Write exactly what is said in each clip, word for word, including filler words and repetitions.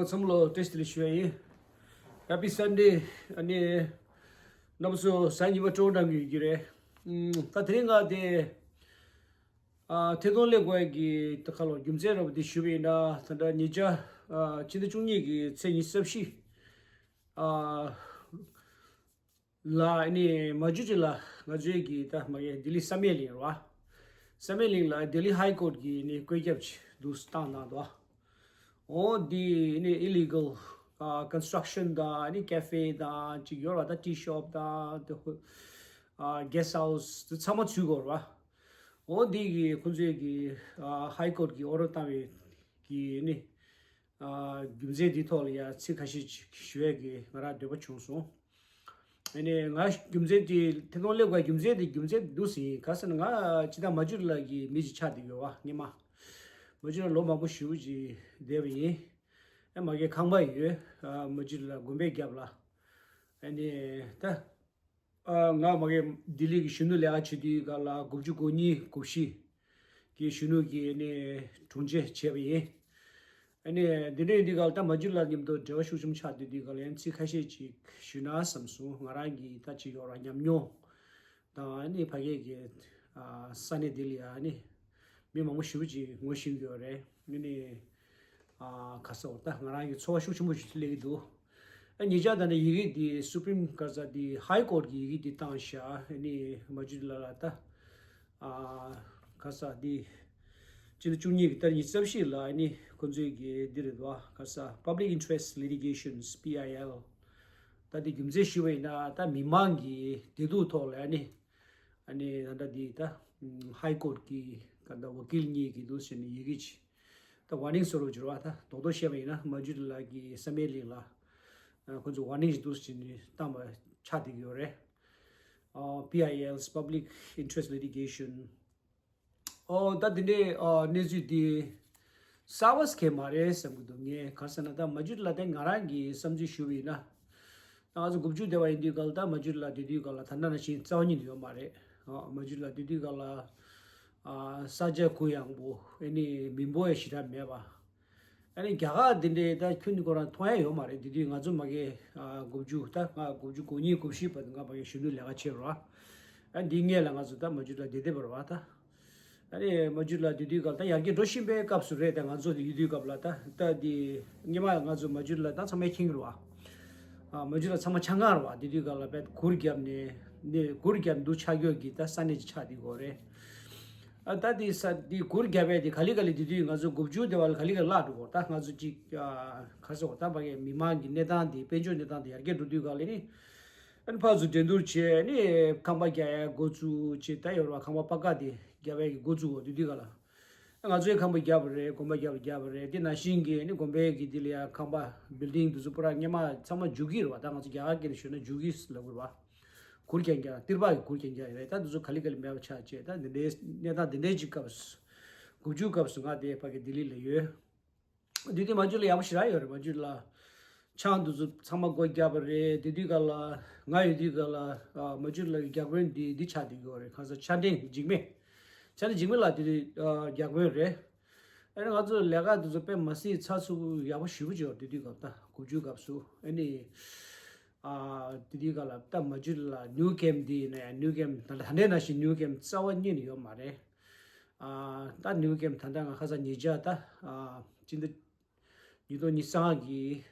ཚང་མ་ལ་བཀྲ་ཤིས་བདེ་ལེགས་ཞུ་ཡ་ཡིན། Happy Sunday. ཨ་ནི་རྣམ་པ་ཚོ་གཟའ་ཉི་མ་སྤྲོ་བོ་འགྲམ་གྱི་ཡོད་ཀྱི་རེད། ཨུམ། ད་དེ་རིང་ང་དེ་ཨ་ཐད་གཏོང་སླེབས་དགོས་ཀྱི་ད་ཁ་ལོ་རྒྱུ་མཚན་ར་བ་དེ་ཞུ་བ་ཡིན་ན། ད་ལྟ་ཉེ་ཆར་ཨ་ཕྱི་ཟླ་བཅུ་གཉིས་ཀྱི་ཚེས་ཉི་ཤུ་རྩ་བཞི་ཨ་ལ་ཨ་ནི་མ་ཇུ་ཅི་ལ་ང་ཚོའི་གི་ད་མ་གི་ལྡི་ལི་བསམ་ཡས་གླིང་ར་བ། བསམ་ཡས་གླིང་ལ་ལྡི་ལི་ཧའི་ཀོར་ཊི་གི་ནི་བཀོད་ཁྱབ་ཅིག་འདུག་བཏང་གནང་འདུག། འོ་འདི་ནི་ཨི་ལི་གལ་ཨ་ཀོན་སི་ཊྲག་ཤན་དང་ཨ་ནི་ཀེ་ཕེ་དང་ཅིག་ཡོད་ར། ད་ཊི་ཤོབ་དང་དེ་ཧུ་ཨ་གེ་སི་ཊི་ཧའུ་སི་དེ་ཚང་མ་ཚུད་དགོས་ར། འོ་འདི་གི་ཁོང་ཚོས་གི་ཨ་ཧའི་ཀོར་ཊི་གི་ཨོར་ཌར་བཏང་བའི་གི་ནི་ཨ་རྒྱུ་མཚན་འདི་ཐོག་ལ་ཡ་ཚིག་ཁ་ཤས་ཅིག་ཞུ་ཡས་གི་ང་རང་འདོད་པ་བྱུང་སོང་། ཨ་ནི་ང་རྒྱུ་མཚན་དེ་ཐད་གཏོང་སླེབས་དགོས་རྒྱུ་མཚན་དེ་རྒྱུ་མཚན་འདུག་ཟིན་ཡིན། ག་ཟེར་ན་ང་ཅི་ད་མ་ཇུ་ལ་གི་མི་ཅིག་ཆགས་བསྡད་ཡོད་བ། སྔས་མ་མ་ཇུ་ལ་ལོ་མང་པོ་ཞེ་པོ་ཅིག་བསྡད་པ་ཡིན། ཨ་མ་གི་ཁང་པ་ཡོད། ཨ་མ་ཇུ་ལ་དགོན་པའི་རྒྱབ་ལ། ཨ་ནི་ད་ཨ་ང་མ་གི་ལྡི་ལི་གི་གཞོན་ནུ་ལས་ཀ་བྱེད་དུས་སྐབས་ལ་དགུ་བཅུ་གོ་གཉིས་གོ་བཞི་གི་གཞོན་ནུ་གི་ཨ་ནི་དྲུང་ཆེ་བྱས་པ་ཡིན། ཨ་ནི་འདི་འདྲའི་འདི་ག་ལ་ད་མ་ཇུ་ལ་མཉམ་དུ་འབྲེལ་བ་ཤུགས་ཆེན་པོ་ཆགས་བསྡད་དུས་ག་ལ་ཡང་ཚིག་ཁ་ཤས་ཅིག་ཞུས་ན་བསམ་སོང་། ང་རང་གི་ད་ཅིག་ཡོད་ར་ཉམས་མྱོང་དང་ཨ་ནི་ཕ་གི་གི་ཨ་ས་གནས་འདི་ལ་ཡ་ཨ་ནི་མི་མང་པོ་ཞེ་པོ་ཅིག་ངོ་ཤེས་ཀྱི་ཡོད་རེད། ཨ་ནི་ཨ་ག་ཟེར་ད་ང་རང་གི་ཚོར་བ་ཤུགས་ཆེན་པོ་ཞིག་སླེབས་ཀྱི་འདུག། ཨ་ཉེ་ཆར་ད་ནི་ཡི་གེ་འདི་སུ་པི་རིམ་ག་ས་འདི་ཧའི་ཀོར་ཊི་གི་ཡི་གེ་འདི་བཏང་ཤག། ཨ་ནི་མ་ཇུ་ལ་ལ་ད་ཨ་ག་ས་འདི་ཕྱི་ཟླ་བཅུ་གཉིས་ཀྱི་ཏ་རིག་ཉི་ཤུ་རྩ་བཞི་ལ་ཨ་ནི་ཁོ་ཚོའི་གི་འདི་རེད་དོ། ག་ས་Public Interest Litigations P I L། ད་འདི་རྒྱུ་མཚན་ཞུ་བ་ཡིན་ན་ད་མི་མང་གི་བདེ་སྡུག་ཐོག་ལ་ཨ་ནི་ཨ་ནི་ད་ལྟ་འདི་ད་ཧའི་ཀོར་ཊི་གི་ག་ད་ཝ་ཀིལ་གཉིས་ཀྱི་འདུག་ཟེར་ནས་ཡི་གེ་ཅིག་ད་ཝར་ནིང་བཟོ་རོགས་བྱེད་རོགས། ད་རྡོག་རྡོག་བཤད་པ་ཡིན་ན་མ་ཇུ་ལ་གི་བསམ་ཡས་གླིང་ལ་ཁོ་ཚོ་ཝར་ནིང་ཞིག་འདུག་ཟེར་ནས་བཏང་བ་ཆགས་བསྡད་ཀྱི་ཡོད་རེད། ཨ་P I L's Public Interest Litigation། ཨོ་ད་དེ་འདྲའི་ཨ་གནས་ཚུལ་འདི་གསར་བ་ཟེར་མཁན་མ་རེད་བསམ་གྱི་འདུག། ངས་ག་རེ་ཟེར་ན་ད་མ་ཇུ་ལ་དེ་ང་རང་གི་བསམ་ཚུལ་ཞུ་བ་ཡིན་ན། ད་ང་ཚོ་དགུ་བཅུ་སྡེ་བ་ཡིན་དུས་སྐབས་ལ་ད་མ་ཇུ་ལ་དེ་དུས་སྐབས་ལ་ད་ནང་བཞིན་རྩ་བ་ཉིད་དུ་ཡོད་མ་རེད། ཨ་མ་ཇུ་ལ་དེ་དུས་སྐབས་ལ་ཨ་ས་ཆ་གུ་ཡངས་པོ། ཨ་ནི་མི་འབོར་ཡང་ཞེ་དྲག་མེད་པ། ཨ་ནི་རྒྱ་གར་འདི་འདྲའི་ད་ཁྱོན་ནས་ཁོ་རང་མཐོང་ཡ་ཡོད་མ་རེད། དེ་དུས་ང་ཚོ་མ་གི་ཨ་དགུ་བཅུ་ད་ང་དགུ་བཅུ་གོ་གཉིས་གོ་བཞི་བར་དུ་ང་མ་གི་གཞོན་ནུ་ལས་ཀ་བྱེད་རོགས། ཨ་འདིའི་སྔས་ལ་ང་ཚོ་ད་མ་ཇུ་ལ་བསྡད་བསྡད་པ་རེད་བ་ད། ཨ་ནི་མ་ཇུ་ལ་དེ་དུས་སྐབས་ད་ཡར་རྒྱས་འགྲོ་བཞིན་པའི་སྐབས་སུ་རེད། ད་ང་ཚོ་དེ་དུས་སྐབས་ལ་ད་ད་དེ་སྔས་མ་ང་ཚོ་མ་ཇུ་ལ་ད་ཚང་མས་མཁྱེན་གྱི་རེད་བ། ཨ་མ་ཇུ་ལ་ཚང་མ་ཆང་ཁང་རེད་བ། དེ་དུས་སྐབས་ལ་དཔེ་གུར་བརྒྱབ་ནས་ནས་གུར་བརྒྱབ་འདུག་ཆགས་ཡོད་ཀྱི་ད་ས་གནས་ཅིག་ཆགས་བསྡད་ཡོད་རེད། ཨ་ད་དེ་ས་དེ་གུར་བརྒྱབ་པས་དེ་ག་ལེ་ག་ལེ་དེ་དུས་ང་ཚོ་དགུ་བཅུ་སྡེ་བ་ལ་ག་ལེ་ག་ལེ་བརླག་འགྲོ་གོ། ད་ང་ཚོ་ཅིག་ཨ་ག་ཟེར་གོ། ད་ཕ་གི་མི་མང་གི་གནས་སྟངས་དེ་དཔལ་འབྱོར་གནས་སྟངས་དེ་ཡར་རྒྱས་འགྲོ་དུས་སྐབས་ལ་ནི་ཨ་ནི་ཕར་ཚུར་འགྲན་བསྡུར་བྱས་ནི་ཁང་པ་རྒྱག་ཡ་འགོ་བཙུགས་བྱས། ད་ཡོད་རེད་བ། ཁང་པ་པ་ཀ་དེ་རྒྱག་ཡ་གི་འགོ་བཙུགས་གོ་དེ་དུས་སྐབས་ལ། ང་ཚོའི་ཁང་པ་བརྒྱབ་པ་རེད། དགོན་པ་བརྒྱབ་བརྒྱབ་པ་རེད། དེ་ནང་བཞིན་གྱི་ནི་དགོན་པའི་གི་དེ་ལ་ཡ་ཁང་པ་བིལ་ཌིང་དེ་ཚོ་པུ་ར་སྔས་མ་ཚང་མ་མཇུག་གི་རེད་བ། ད་ང་ཚོ་རྒྱ་གར་སྐད་ནས་ཞུས་ན་མཇུག་གི་ལབ་དགོས་རེད་བ། གུར་རྐྱང་རྐྱང་། ཏིར་པ་གི་གུར་རྐྱང་རྐྱང་རེད། ད་དེ་ཚོ་ག་ལེ་ག་ལེ་མེད་པ་ཆགས་བྱས། ད་འདི་འདྲའི་གནས་སྟངས་འདི་འདྲའི་ཅིག་སྐབས་སུ་དགུ་བཅུ་སྐབས་སུ་ང་དེ་ཕ་གི་ལྡི་ལི་ལ་ཡོད། དེ་དུས་མ་ཇུ་ལ་ཡག་པོ་ཞེ་དྲག་ཡོད་རེད། མ་ཇུ་ལ་ཆང་དེ་ཚོ་ཚང་མ་སྒོ་བརྒྱབ་པ་རེད། དེ་དུས་སྐབས་ལ་ང་ཡོད་དུས་སྐབས་ལ་ཨ་མ་ཇུ་ལ་གི་རྒྱག་དཔོན་འདི་འདི་ཆགས་བསྡད་ཡོད་རེད། གང་ཟེར་ཆ་འདྲེན་འཇིགས་མེད། ཆ་འདྲེན་འཇིགས་མེད་ལགས་དེ་དུས་ཨ་རྒྱག་དཔོན་རེད། ཨ་ནི་ང་ཚོ་ལས་ཀ་དེ་ཚོ་དཔེ་མ་སྲིད་ཚགས་ཚུད་ཡག་པོ་ཞེ་པོ་ཅིག་ཡོད། དེ་དུས་སྐབས་ད་དགུ་བཅུ་སྐབས་སུ་ཨ་ནི་ཨ་དེ་དུས་སྐབས་ལ་ད་མ་ཇུ་ལ་ནིའུ་ཀེམ་འདི་ནས་ནིའུ་ཀེམ་ད་ལྟ་ད་ལྟའི་ནང་བཞིན་ནིའུ་ཀེམ་རྩ་བ་ཉིད་ནས་ཡོད་མ་རེད། ཨ་ད་ནིའུ་ཀེམ་ད་ལྟ་ང་ཁ་སང་ཉེ་ཆར་ད་ཨ་སྤྱི་ཟླ་ཉིས་སྟོང་ཉི་ཤུ་རྩ་ལྔ་གི་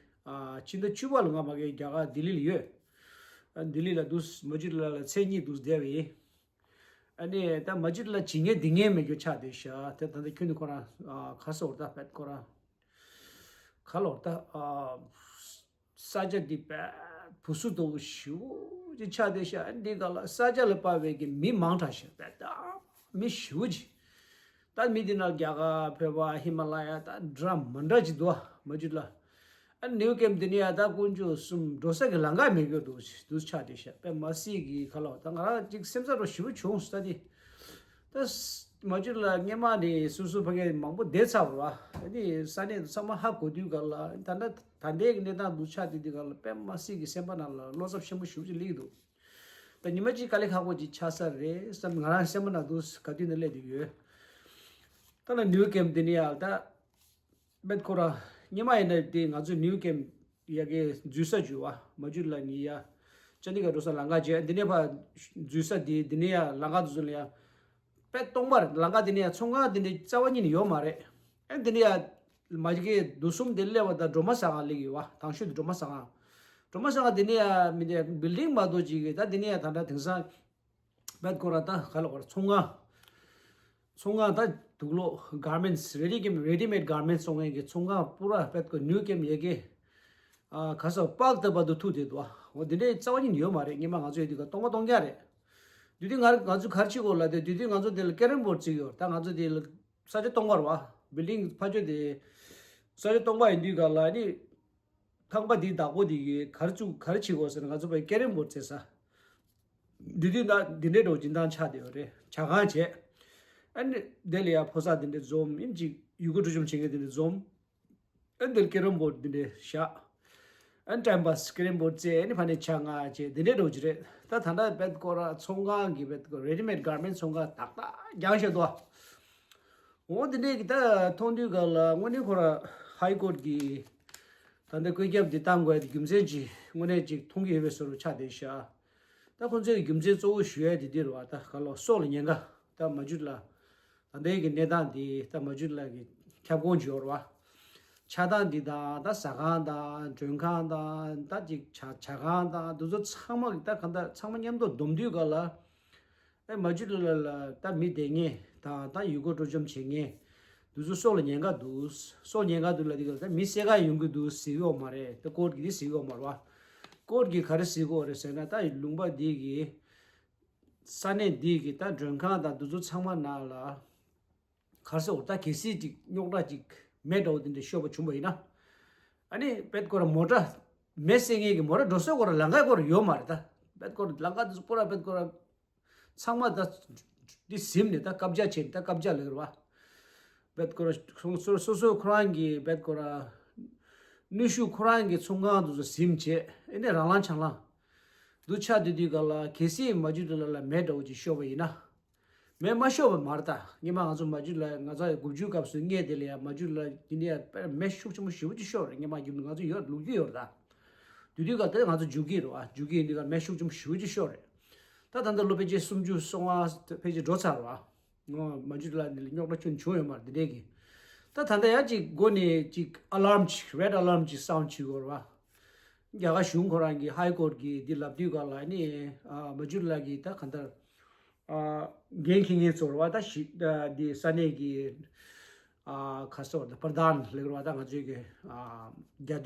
ཨ་ཕྱི་ཟླ་བཅུ་པ་ལ་ང་མ་གི་རྒྱ་གར་ལྡི་ལི་ལ་ཡོད། ཨ་ལྡི་ལི་ལ་འདུག་མ་ཇུ་ལ་ལ་མཚན་ཉིད་འདུག་བསྡད་པ་ཡིན། ཨ་ནི་ད་མ་ཇུ་ལ་ཇི་སྙེད་འདི་སྙེད་མེད་རྒྱུ་ཆགས་བསྡད་ཤག། དེ་ད་ལྟ་ཁྱོན་ནས་ཁོ་རང་ཨ་ག་ཟེར་ད་བེད་ཁོ་རང་ག་ལོར་ད་ཨ་ས་ཆ་འདི་བེད་བུ་སུ་དོ་ཞུ་ཅི་ཆགས་བསྡད་ཤག། འདི་ག་ལ་ས་ཆ་ལ་དཔག་པའི་གི་མི་མང་དྲགས་ཤག། བེད་ད་མི་ཞུ་ཅི། ད་མི་འདི་ན་རྒྱ་གར་བོད་པ་ཧི་མ་ལ་ཡ་ད་འདྲ་མི་འདྲ་ཅིག་འདུག་ཨ་མ་ཇུ་ལ། ཨ་ནིའུ་ཀེམ་འདི་ནས་ཡ་ད་དཀོན་མཆོག་གསུམ་འགྲོ་ས་གི་ལམ་ཁ་མེད་རྒྱུ་འདུག་འདུག་ཆགས་བསྡད་ཤག། དཔེ་མ་སྲིད་ཀྱི་ཁ་ལོ་ད་ང་རང་ཅིག་སེམས་ཚ་རོ་ཞེ་པོ་བྱུང་ས་དེ། ད་མ་ཇུ་ལ་སྔས་མ་ནས་སོ་སོ་ཕ་གི་མང་པོ་བསྡད་ཚར་བ། ཨ་ནི་ས་གནས་ཚང་མ་ཧ་གོ་དུས་ག་ལ་ད་ལྟ་ད་ལྟའི་གི་གནས་སྟངས་འདུག་ཆགས་བསྡད་དུས་ག་ལ་དཔེ་མ་སྲིད་ཀྱི་སེམས་པ་ནང་ལ་བློ་འཚབ་ཆེན་པོ་ཞེ་པོ་ཅིག་སླེབས་ཀྱི་འདུག། ད་ཉི་མ་གཅིག་དཀའ་ལས་ཁག་པོ་ཅིག་ཆགས་ས་རེད་བསམ་ང་རང་སེམས་པ་ནང་དུ་ག་དུས་ནས་སླེབས་བསྡད་ཡོད། ད་ལ་ནིའུ་ཀེམ་འདི་ནས་ཡ་ད་བེད་ཁོ་ར་ སྔོན་མ་ཡིན་ན་དེ་ང་ཚོ་ནིའུ་ཀེམ་ཡ་གི་འཛུལ་ས་བརྒྱུད་བ་མ་བརྒྱུད་ལ་ནི་ཡ་ཅ་ནི་ག་འགྲོ་ས་ལམ་ཁ་བརྒྱད་འདི་ནས་ཕར་འཛུལ་ས་དེ་འདི་ནས་ཡ་ལམ་ཁ་དུ་ཚོ་ལ་ཡ་དཔེ་སྟོང་པར་ལམ་ཁ་འདི་ནས་ཡ་ཚོང་ཁང་འདི་ནས་རྩ་བ་ཉིད་ནས་ཡོད་མ་རེད། ཨེ་འདི་ནས་ཡ་མ་གི་དུ་གསུམ་དེ་སླེབས་པ་དང་སྒྲོལ་མ་ཟ་ཁང་སླེབས་ཡོད་བ། དང་ཤོས་དེ་སྒྲོལ་མ་ཟ་ཁང་། སྒྲོལ་མ་ཟ་ཁང་འདི་ནས་ཡ་མི་འདི་བིལ་ཌིང་མ་གཏོགས་ཅིག་གི་ད་འདི་ནས་ཡ་ད་ལྟ་དེང་སང་བེད་ཀོ་ར་ད་ག་ལ་བར་ཚོང་ཁང་། ཚོང་ཁང་ད་དུག་ལོག་གར་མེན་ཊི་རེ་ཌི་རེ་ཌི་མེ་ཌི་གར་མེན་ཊི་བཙོང་མཁན་གྱི་ཚོང་ཁང་པུ་ར་བེད་ཀོ་ནིའུ་ཀེམ་ཡ་གི་ཨ་ག་ས་པག་ཏི་བ་དུ་ཐུག་དེ་འདུག་འོ་དེ་འདྲའི་རྩ་བ་ཉིད་ཡོད་མ་རེད། སྔོན་མ་ང་ཚོ་ཡོད་དུས་ཀ་སྟོང་པ་སྟོང་རྐྱང་རེད། དུས་དུས་ང་ང་ཚོ་གར་ཆི་གོ་ལ་དེ་དུས་དུས་ང་ཚོ་དེ་ལ་ཀེ་རམ་བོར་ཌི་བརྩིགས་ཡོད། ད་ང་ཚོ་དེ་ལ་ས་ཆ་སྟོང་པ་རེད་བ། བིལ་ཌིང་ཕ་ཆོས་དེ་ས་ཆ་སྟོང་པ་ཡིན་དུས་ཀ་ལ་ནི། ཁང་པ་འདིའི་བདག་པོ་འདི་གིས་ག་རེ་བཙུགས་ག་རེ་བྱེད་དགོས་ཟེར་ན། ང་ཚོ་བའི་ཀེ་རམ་བོར་ཌི་རྩེ་ས། འདི་དུས་ན་འདི་འདྲའི་འགྲོ་སྦྱིན་བཏང་ཆགས་བསྡད་ཡོད་རེད། ཇ་ཁང་བྱས། ཨ་ནི་དེ་ལ་ཡ་ཕོ་གསར་འདི་འདྲ་འཛོམས་ཡིན་ཅིག་ཡུལ་སྐོར་སྤྲོ་འཆམ་བྱེད་མཁན་འདི་འདྲ་འཛོམས། ཨ་ནི་དེ་ལ་ཀེ་རམ་བོར་ཌི་འདི་འདྲ་བཞག་ཨ་ནི་ཊའིམ་པཱ་སི་ཀེ་རམ་བོར་ཌི་རྩེ་ཨ་ནི་ཕ་ནས་ཇ་མངགས་བྱས་འདི་འདྲའི་འགྲོ་གི་རེད། ད་ད་ལྟ་བེད་ཀོ་ར་ཚོང་ཁང་གི་བེད་ཀོ་རེ་ཌི་མེ་ཌི་གར་མེན་ཊི་ཚོང་ཁང་ཏག་ཏག་རྒྱང་ཤོད་དོ། འོ་དེ་འདྲས་ཀྱི་ད་མཐོང་དུས་ག་ལ་དངོས་གནས་ཁོ་ར་ཧའི་ཀོར་གྱི་ད་ལྟ་བཀོད་ཁྱབ་འདི་བཏང་དགོས་ཡ་དེ་རྒྱུ་མཚན་ཅིག་དངོས་གནས་ཅིག་མཐོང་གི་ཡོད་པའི་བཟོ་འདྲ་ཆགས་བསྡད་ཤག་ད་ཁོང་ཚོའི་རྒྱུ་མཚན་གཙོ་བོ་ཞུ་ཡ་དེ་འདི་རེད་བ། ད་ག་ལ་སྲོག་ལ་ཉེན་ཁ་ད་མ་འཇུ་ལ་ད་ལྟའི་གི་གནས་སྟངས་འདི་ད་མ་འཇུ་ལ་གི་ཁྱབ་ཁོངས་ཅིག་ཡོད་རེད་བ། ཆགས་སྟངས་འདི་དང་ད་ཟ་ཁང་དང་མགྲོན་ཁང་དང་ད་ཅིག་ཇ་ཇ་ཁང་དང་འདི་ཚོ་ཚང་མ་གི་ད་ག་ད་ཚང་མ་མཉམ་དུ་བསྡོམས་དུས་ག་ལ། ཨེ་མ་ཇུ་ལ་ལ་ལ་ད་མི་བསྡད་མཁན་དང་ད་ཡུལ་སྐོར་སྤྲོ་འཆམ་བྱེད་མཁན་འདི་ཚོ་སྲོག་ལ་ཉེན་ཁ་འདུག་སྲོག་ཉེན་ཁ་འདུག་ལ་འདི་ག་ད་མི་བསད་ག་ཡོང་གི་འདུག་ཟེར་གི་ཡོད་མ་རེད། ད་ཀོར་གྱིས་འདི་ཟེར་གི་ཡོད་མ་རེད་བ། ཀོར་གྱིས་ག་རེ་ཟེར་གི་ཡོད་རེད་ཟེར་ན། ད་ལུང་པ་འདི་གི་ས་གནས་འདི་གི་ད་མགྲོན་ཁང་དང་འདི་ཚོ་ཚང་མ་ནང་ལ་ག་རེ་ཟེར་དགོས་རེད། ད་གལ་སྲིད་ཅིག་རྙོག་དྲ་ཅིག་མེ་འདྲ་བོ་འདི་འདྲ་ཤོར་བ་བྱུང་བ་ཡིན་ན། ཨ་ནི་བེད་ཀོ་ར་མོ་ཊ་མེ་བསད་མཁན་གྱི་མོ་ཊ་འགྲོ་སའི་སྐོར་ལ་ལམ་ཁའི་སྐོར་ཡོད་མ་རེད། ད་བེད་ཀོ་ར་ལམ་ཁ་འདི་ཚོ་པུ་ར་བེད་ཀོ་ར་ཚང་མ་ད་འདི་ཟིན་ནས་ད་བཀའ་རྒྱ་བྱས་ནས་ད་བཀའ་རྒྱ་ལེགས་རེད་བ། བེད་ཀོ་ར་སོ་སོ་སོ་སོ་ཁོ་རང་གི་བེད་ཀོ་ར་ནུས་ཤུགས་ཁོ་རང་གི་ཚོང་ཁང་དུ་ཟིན་བྱས་ཨེ་ནས་རང་ལངས་ཆང་ལངས་འདུག་ཆགས་བསྡད་དུས་ག་ལ་གལ་སྲིད་མ་ཇུ་ལ་ལ་མེ་འདྲ་བོ་ཅིག་ཤོར་བ་ཡིན་ན། མེ་མ་ཤོར་བ་མ་རེད་ད། སྔོན་མ་ང་ཚོ་མ་ཇུ་ལ་ང་ཚོ་དགུ་བཅུ་སྐབས་སུ་སྔས་དེ་ལ་ཡ་མ་ཇུ་ལ་དེ་ནས་ཡ་དཔེ་མེ་ཤུགས་ཆེན་པོ་ཞེ་པོ་ཅིག་ཤོར་རེད། སྔོན་མ་རྒྱུན་ང་ཚོ་ཡོད་ལུག་རྒྱུ་ཡོད་རེད་ད། དུས་དུས་ག་དེ་ང་ཚོ་རྒྱུག་གི་རེད་བ། རྒྱུག་གི་ཡིན་དུས་ག་མེ་ཤུགས་ཆེན་པོ་ཞེ་པོ་ཅིག་ཤོར་རེད། ད་ད་ལྟ་ལོ་ཕལ་ཆེར་སུམ་ཅུ་སོ་ལྔ་ཕལ་ཆེར་འགྲོ་ཚར་བ། ང་མ་ཇུ་ལ་ནི་རྙོག་དྲ་ཁྱོན་བྱུང་ཡོད་མ་རེད་འདི་འདྲས་ཀྱི། ད་ད་ལྟ་ཡ་གཅིག་སྒོ་ནས་གཅིག་ཨ་ལརམ་གཅིག་རེད་ཨ་ལརམ་གཅིག་སའུན་བྱེད་དགོས་རེད་བ། རྒྱ་གར་གཞུང་ཁོ་རང་གི་ཧའི་ཀོར་གྱི་འདི་ལབ་དུས་ག་ལ་ནི་ཨ་མ་ཇུ་ལ་གི་ད་ག་འདར་ཨ་འགན་འཁྱེར་མཁན་ཚོ་རེད་བ། ད་ཞི་ཨ་འདི་ས་གནས་ཀྱི་ཨ་ཁ་སོ་ད་པར་དཱན་ལེགས་རེད་བ། ད་ང་ཚོའི་གི་ཨ་རྒྱ་སྡོད་